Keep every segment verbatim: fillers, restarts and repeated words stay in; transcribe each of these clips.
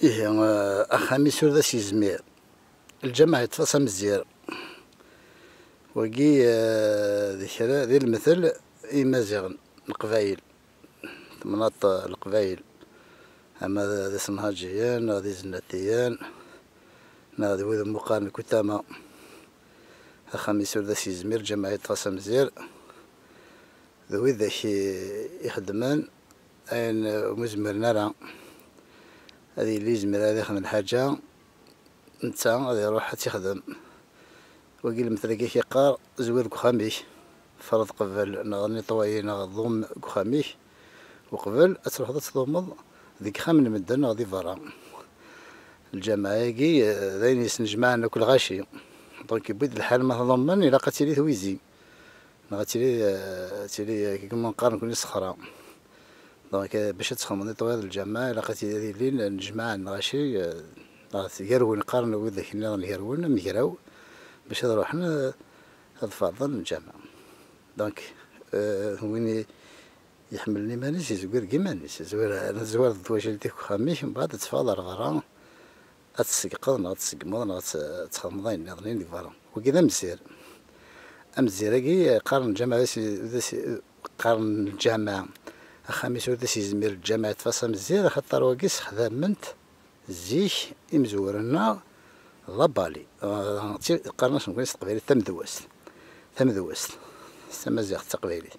Ihi, eh, axxam-is ur d as-yezmir. Lǧameɛ yeṭṭef-as amzir. Wagi, eh, d kra, d lemtel i Imaziɣen, Leqbayel, temnaḍt, eh, Leqbayel, ama d, d isenhaǧiyen, neɣ d izennatiyen, neɣ d wid umi qqaren kutama. Axxam-is ur d as-yezmir, lǧameɛ yeṭṭef-as amzir. D widak i ixeddmen ayen umi zmiren ara. Ad yili yezmer ad ixdem lḥaǧa, netta ad iruḥ ad tt-ixdem. Wagi lemtel-agi i k-yeqqar: zwir deg uxxam-ik, freḍ qbel, neɣ niṭwayi, neɣ ḍum deg uxxam-ik, uqbel ad truḥeḍ ad tḍumeḍ deg ixxamen n medden neɣ di berra. Lǧameɛ-agi, eh, d ayen yesnejmaɛen akk lɣaci. Donc, yewwi-d lḥal ma tḍummen, ilaq ad tili twizi. Neɣ ad tili, eh, ad tili, eh, kif ma neqqar nekkni, ṣṣexra. Donc, eh, bac ad txedmeḍ niṭwayi d lǧameɛ, ilaq ad tili, ad ilin nejmaɛen lɣaci, eh, neɣ gar win qqaren widak nniḍen, gar win amegraw, bac ad ruḥen, eh, ad ferḍen lǧameɛ. Donc, eh, win i iḥemmlen iman-is, yezwir deg iman-is, yezwir, nezwir d twacult-ik deg uxxam-ik, mbeɛd ad teffɣeḍ ar berra, ad tessegqeḍ neɣ ad tseggmeḍ neɣ ad t-, ad txedmeḍ ayen nniḍen deg berra. Wagi d amzir. Amzir-agi, qqaren lǧameɛ d as-, d as-, qqaren lǧameɛ, axxam-is ur d as-yezmir, lǧameɛ yeṭṭef-as amzir, axaṭer wagi sexdamen-t zik imezwura-nneɣ d abali. Ah, ti-, qqaren-as nekkni s teqbaylit tamedwazt. Tamedwazt. S tamaziɣt d taqbaylit.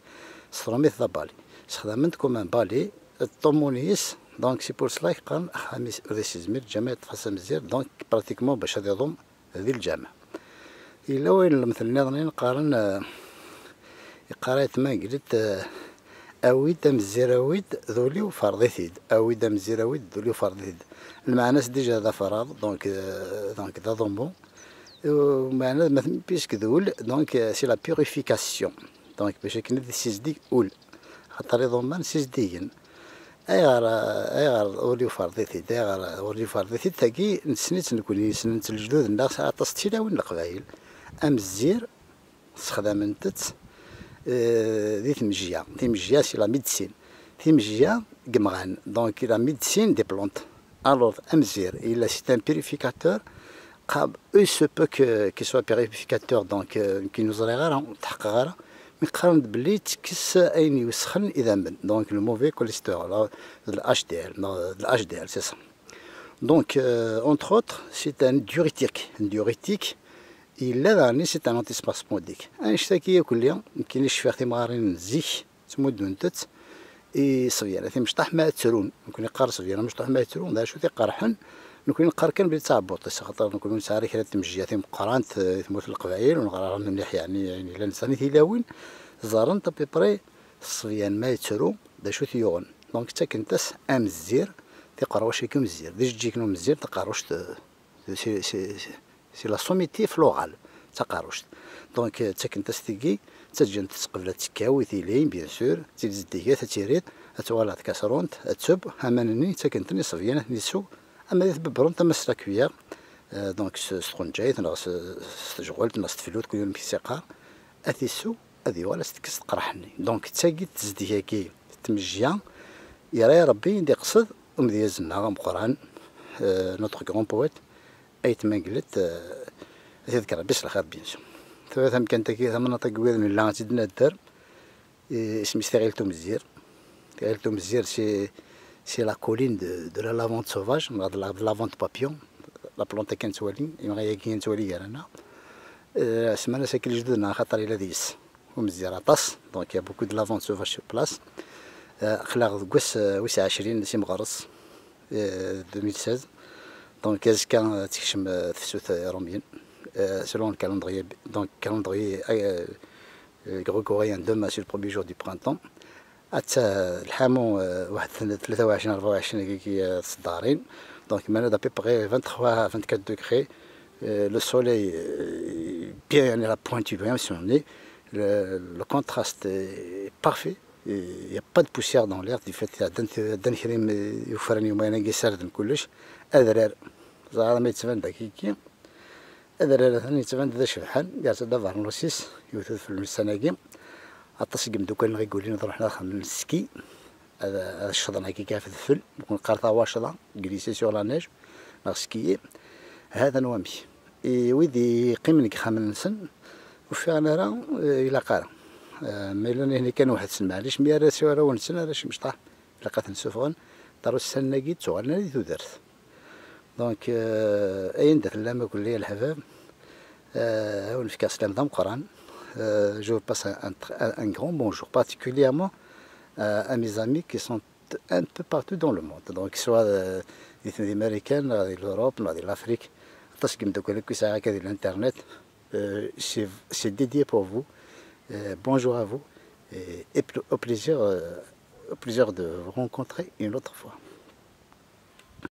S trumit d abali. Sexdamen-t comme un bali, ṭṭumun-is, donc c'est pour cela i qqaren axxam-is ur d as-yezmir, lǧameɛ yeṭṭef-as amzir, donc pratiquement bac ad iḍum di lǧameɛ. Yella wayen lemtel nniḍen i neqqaren, eh, yeqqar-it Tmanglit, eh, awi-d amzir, awi-d d ul-iw, ferḍ-it-id. Awi-d amzir, awi-d d ul-iw, ferḍ-it-id. Lmeɛna-s déjà d afraḍ, donc, eh, donc d aḍummu. Eh, meɛna ma t-, puisque d ul, donc, eh, c'est la purification. Donc, bac akken ad yessizdig ul. Xaṭer iḍumman ssizdigen. Ayɣer, ayɣer ul-iw ferḍ-it-id? Ayɣer ul-iw ferḍ-it-id? Tagi nessen-itt nekkni, ssnen-tt lejdud-nneɣ, aṭas n tilawin n Leqbayel. Amzir, sexdament-tt, eh, di tmejja. Timejja, c'est la médecine. Timejja n yemɣan. Donc, la médecine des plantes. Alors, amzir, il, c'est un purificateur. Qab, il se peut que, qu'il soit purificateur, donc, euh, qui nous régara, تحقق. Mais qqaren-d belli yettekkes ayen iwesxen idammen, donc le mauvais cholestérol, euh, de l'H D L, non, de l'H D L, c'est ça. Donc, euh, entre autres, c'est un diurétique. Un diurétique, yella daɣen, c'est un antispasmodique. Annect-agi akk-nni, nekkini cfiɣ timɣarin n zik, ttmuddunt-tt i ṣṣebyan. Timecṭaḥ ma ttrun, nekkni qqar ṣṣebyan, amecṭuḥ ma yettrun, d acu t-iqerḥen? Nekkni neqqar kan belli d taɛebbuḍt-is, axaṭer nekkni ur nesɛi ara kra n tmejja timeqqrant, eh, i tmurt n Leqbayel, ur neɣri ara mliḥ, yeɛni, ayen yellan sani tilawin, ẓẓaren-t à peu près ṣṣebyan ma yettru, d acu t-yuɣen. Donc, ttakkent-as amzir, tiqerruc-agi umzir, d ijeǧǧigen umzir, taqerruct, eh, c'est, c'est, c'est la sommité florale, d taqerruct. Donc, eh, ttakkent-as tigi, ttaǧǧant-tt qbel ad tekkaw i tili, bien sûr, ad tili zeddiget, ad tirid, ad tuɣal ɣer tkasrunt, ad tebb, aman-nni ttakkent-ten i ṣṣebyan, ad ten-yessew, ama di tbebrent, ama s la cuillère, eh, donc s, s tqenǧayt, neɣ s, s tejɣult, neɣ s teflut, kul yiwen amek i s-iqqar, ad t-yessew, ad yuɣal ad s-tekkes teqraḥ-nni. Donc, d tagi tezdeg-agi, tmejja, yerra Rebbi d iqsed umedyaz-nneɣ ameqqran, eh, notre grand poète, Ayt Menglet, eh, ad t-iḍegger Rebbi s lxir, bien sûr. Tura tamkant-agi, tamnaḍt-agi wid nella ad tt-id-nadder, eh, isem-is Tiɣilt Umezzir. Tiɣilt Umezzir, c'est, c'est la colline de, de la lavande sauvage, neɣ de la, de la lavande papillon, la plante akken nettwali, imɣi-agi nettwali gar-aneɣ. Eh, semman-as akka lejdud-nneɣ, axaṭer yella deg-s umezzir aṭas, donc il y a beaucoup de lavande sauvage sur place. Eh, aql-aɣ deg wass, eh, wis ɛecrin si Meɣres, eh, deux mille seize. Donc, azekka, eh, ad tekcem, eh, tefsut, eh, iṛumyen, eh, selon le calendrier, donc, calendrier, eh, eh, grégorien, demain, c'est le premier jour du printemps. Atta lḥamu, eh, waḥed tlata u ɛecrin, rebɛa u ɛecrin, agi, eh, tseddarin. Donc, il y a à peu près vingt-trois à vingt-quatre degrés. Eh, le soleil, eh, bien, il y a la pointe, bien, si on est. Le, le contraste est parfait. Il y a pas de poussière dans l'air, du fait, ɛeddan, ɛeddan kra n yufrar, yumayen-agi ssarden kullec. Adrar, ẓer ma yettban-d akka. Adrar atan yettban-d d acebḥan, yerza-d abeṛnus-is, yewwet udfel n ussan-agi. Aṭas n yimeddukal-nneɣ i yulin ad ruḥen ad xedmen ski. ad, ad ccḍen akka ɣef udfel, nekkni neqqar tawacḍa, glisser sur la neige, neɣ skier. Hatan wamek. I wid yeqqimen deg yixxamen-nsen, ur ffiɣen ara, eh, ilaq ara. Eh, ma yella nehni kan weḥd-sen, maɛlic, mi ara s warraw-nsen, ara cmecṭaḥ, ilaq ad ten-ssuffɣen, ḍar ussan-agi ttuɣalen ara di tudert. Donc, euh, ayen da tellam akk a leḥbab, euh, ad wen-fkeɣ sslam d ameqqran. Euh, je vous passe un, un, un grand bonjour, particulièrement, euh, à mes amis qui sont un peu partout dans le monde. Donc, soit, euh, di, di Marikan, neɣ di l'Europe, neɣ di l'Afrique. Aṭas n yimeddukal akk i sɛiɣ akka di l'internet. Euh, c'est, c'est dédié pour vous. Euh, bonjour à vous. Et, et pl-, au plaisir, euh, au plaisir de vous rencontrer une autre fois.